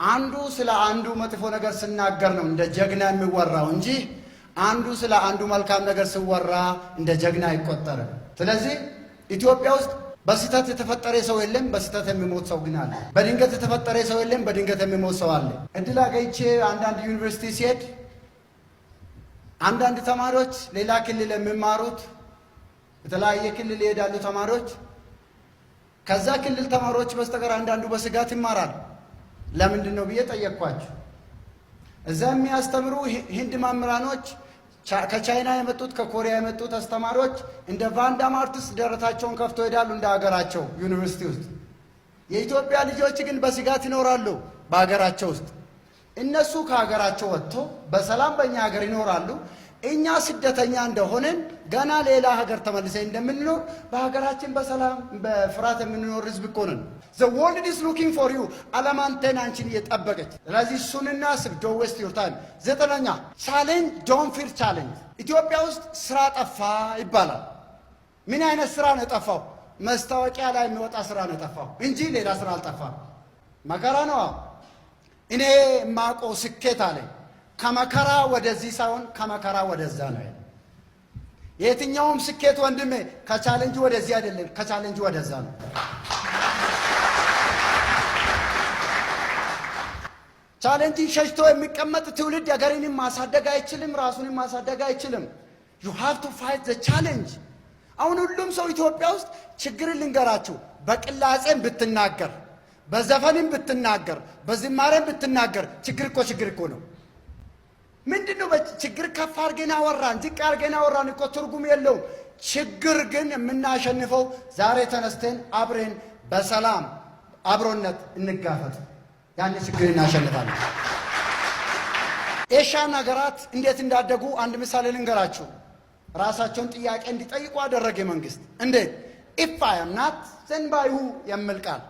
አንዱ ስለ አንዱ መጥፎ ነገር ስናገር ነው እንደ ጀግና የሚወራው እንጂ አንዱ ስለ አንዱ መልካም ነገር ሲወራ እንደ ጀግና አይቆጠርም። ስለዚህ ኢትዮጵያ ውስጥ በስህተት የተፈጠረ ሰው የለም፣ በስህተት የሚሞት ሰው ግን አለ። በድንገት የተፈጠረ ሰው የለም፣ በድንገት የሚሞት ሰው አለ። እድል አግኝቼ አንዳንድ ዩኒቨርሲቲ ስሄድ አንዳንድ ተማሪዎች ሌላ ክልል የሚማሩት፣ የተለያየ ክልል ይሄዳሉ ተማሪዎች። ከዛ ክልል ተማሪዎች በስተቀር አንዳንዱ በስጋት ይማራል። ለምንድን ነው ብዬ ጠየቅኳቸው። እዛ የሚያስተምሩ ህንድ መምህራኖች፣ ከቻይና የመጡት፣ ከኮሪያ የመጡት አስተማሪዎች እንደ ቫንዳም አርቲስት ደረታቸውን ከፍቶ ይሄዳሉ እንደ ሀገራቸው ዩኒቨርሲቲ ውስጥ። የኢትዮጵያ ልጆች ግን በስጋት ይኖራሉ በሀገራቸው ውስጥ። እነሱ ከሀገራቸው ወጥቶ በሰላም በእኛ ሀገር ይኖራሉ። እኛ ስደተኛ እንደሆንን ገና ሌላ ሀገር ተመልሰን እንደምንኖር በሀገራችን በሰላም በፍርሃት የምንኖር ህዝብ እኮ ነን። The world is looking for you። ዓለም አንተን አንቺን እየጠበቀች። ስለዚህ እሱን እናስብ። Don't waste your time። ዘጠነኛ፣ challenge፣ don't fear challenge። ኢትዮጵያ ውስጥ ስራ ጠፋ ይባላል። ምን አይነት ስራ ነው የጠፋው? ማስታወቂያ ላይ የሚወጣ ስራ ነው የጠፋው እንጂ ሌላ ስራ አልጠፋም። መከራ ነው። እኔ የማውቀው ስኬት አለ ከመከራ ወደዚህ ሳይሆን ከመከራ ወደዛ ነው። የትኛውም ስኬት ወንድሜ ከ challenge ወደዚህ አይደለም፣ ከ challenge ወደዛ ነው። ቻሌንጅን ሸሽቶ የሚቀመጥ ትውልድ ሀገርንም ማሳደግ አይችልም፣ ራሱንም ማሳደግ አይችልም። You have to fight the challenge። አሁን ሁሉም ሰው ኢትዮጵያ ውስጥ ችግርን ልንገራችሁ፣ በቅላጼም ብትናገር፣ በዘፈንም ብትናገር፣ በዝማሬም ብትናገር ችግር እኮ ችግር እኮ ነው። ምንድን ነው ችግር? ከፍ አድርገን አወራን፣ ዝቅ አድርገን አወራን እኮ ትርጉም የለውም። ችግር ግን የምናሸንፈው ዛሬ ተነስተን አብረን በሰላም አብሮነት እንጋፈጥ። ያን ችግር እናሸንፋለን። ኤሽያን ሀገራት እንዴት እንዳደጉ አንድ ምሳሌ ልንገራችሁ። ራሳቸውን ጥያቄ እንዲጠይቁ አደረገ መንግስት። እንዴት? "If I am not, then by who" የሚል ቃል።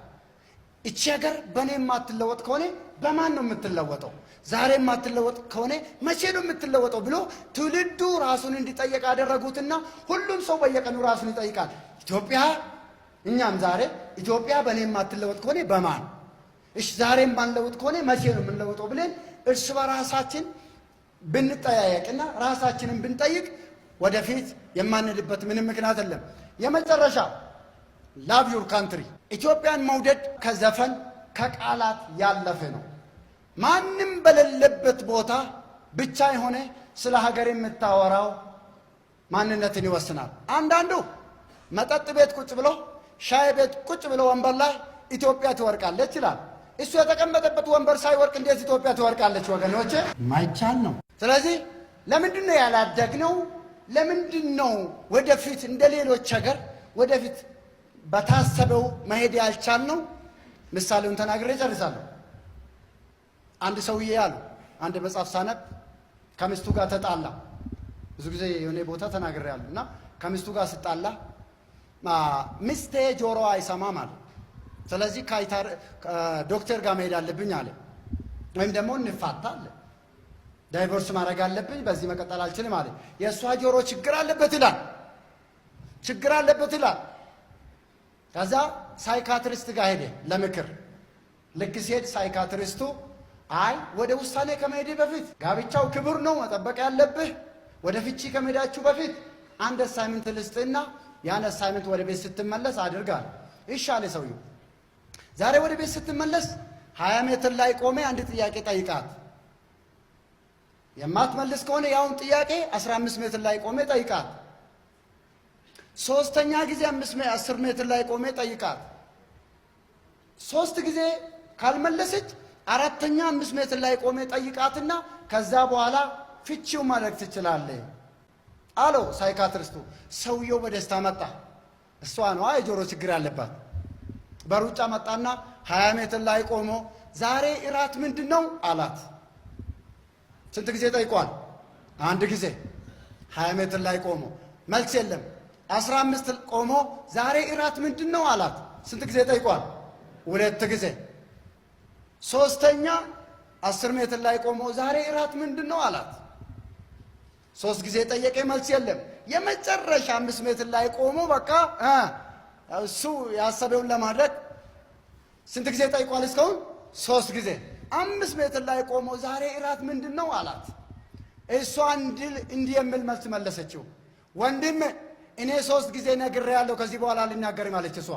እቺ ሀገር በእኔ የማትለወጥ ከሆነ በማን ነው የምትለወጠው? ዛሬ የማትለወጥ ከሆነ መቼ ነው የምትለወጠው ብሎ ትውልዱ ራሱን እንዲጠይቅ አደረጉትና ሁሉም ሰው በየቀኑ ራሱን ይጠይቃል። ኢትዮጵያ እኛም ዛሬ ኢትዮጵያ በእኔ የማትለወጥ ከሆነ በማን? እሺ ዛሬ የማንለወጥ ከሆነ መቼ ነው የምንለወጠው ብለን እርስ በራሳችን ብንጠያየቅና ራሳችንን ብንጠይቅ ወደፊት የማንልበት ምንም ምክንያት የለም። የመጨረሻ፣ love your country። ኢትዮጵያን መውደድ ከዘፈን ከቃላት ያለፈ ነው። ማንም በሌለበት ቦታ ብቻ የሆነ ስለ ሀገር የምታወራው ማንነትን ይወስናል። አንዳንዱ መጠጥ ቤት ቁጭ ብሎ፣ ሻይ ቤት ቁጭ ብሎ ወንበር ላይ ኢትዮጵያ ትወርቃለች ይላል። እሱ የተቀመጠበት ወንበር ሳይወርቅ እንዴት ኢትዮጵያ ትወርቃለች? ወገኖቼ፣ ማይቻል ነው። ስለዚህ ለምንድን ነው ያላደግነው? ለምንድን ነው ወደፊት እንደ ሌሎች ሀገር ወደፊት በታሰበው መሄድ ያልቻልነው? ምሳሌውን ተናግሬ እጨርሳለሁ። አንድ ሰውዬ አሉ፣ አንድ መጽሐፍ ሳነብ ከሚስቱ ጋር ተጣላ። ብዙ ጊዜ የሆነ ቦታ ተናግሬያለሁ እና ከሚስቱ ጋር ስጣላ ሚስቴ ጆሮዋ አይሰማም አለ። ስለዚህ ዶክተር ጋር መሄድ አለብኝ አለ። ወይም ደግሞ እንፋታ አለ። Divorce ማድረግ አለብኝ፣ በዚህ መቀጠል አልችልም አለ። የእሷ ጆሮ ችግር አለበት ይላል፣ ችግር አለበት ይላል። ከዛ psychiatrist ጋር ሄደ ለምክር። ልክ ሲሄድ psychiatrist ኡ አይ፣ ወደ ውሳኔ ከመሄድ በፊት ጋብቻው ክቡር ነው፣ መጠበቅ ያለብህ፣ ወደ ፍቺ ከመሄዳችሁ በፊት አንድ assignment ልስጥህና ያን assignment ወደ ቤት ስትመለስ አድርግ አለ። እሺ አለ ሰውየው። ዛሬ ወደ ቤት ስትመለስ 20 ሜትር ላይ ቆመህ አንድ ጥያቄ ጠይቃት። የማትመልስ ከሆነ ያውን ጥያቄ 15 ሜትር ላይ ቆመህ ጠይቃት። ሶስተኛ ጊዜ 10 ሜትር ላይ ቆመህ ጠይቃት። ሶስት ጊዜ ካልመለሰች አራተኛ 5 ሜትር ላይ ቆመህ ጠይቃትና ከዛ በኋላ ፍቺው ማድረግ ትችላለህ አለው psychiatrist ኡ። ሰውየው በደስታ መጣ። እሷ ነዋ የጆሮ ችግር ያለባት። በሩጫ መጣና 20 ሜትር ላይ ቆሞ ዛሬ እራት ምንድን ነው አላት። ስንት ጊዜ ጠይቋል? አንድ ጊዜ። 20 ሜትር ላይ ቆሞ መልስ የለም። 15 ቆሞ ዛሬ እራት ምንድን ነው አላት። ስንት ጊዜ ጠይቋል? ሁለት ጊዜ። ሶስተኛ 10 ሜትር ላይ ቆሞ ዛሬ እራት ምንድን ነው አላት። ሶስት ጊዜ ጠየቀ፣ መልስ የለም። የመጨረሻ 5 ሜትር ላይ ቆሞ በቃ እሱ ያሰበውን ለማድረግ ስንት ጊዜ ጠይቋል? እስካሁን ሶስት ጊዜ። 5 ሜትር ላይ ቆሞ ዛሬ እራት ምንድን ነው አላት። እሷ እንዲህ የሚል መልስ መለሰችው። ወንድም፣ እኔ ሶስት ጊዜ ነግሬሃለሁ፣ ከዚህ በኋላ አልናገርም አለች እሷ።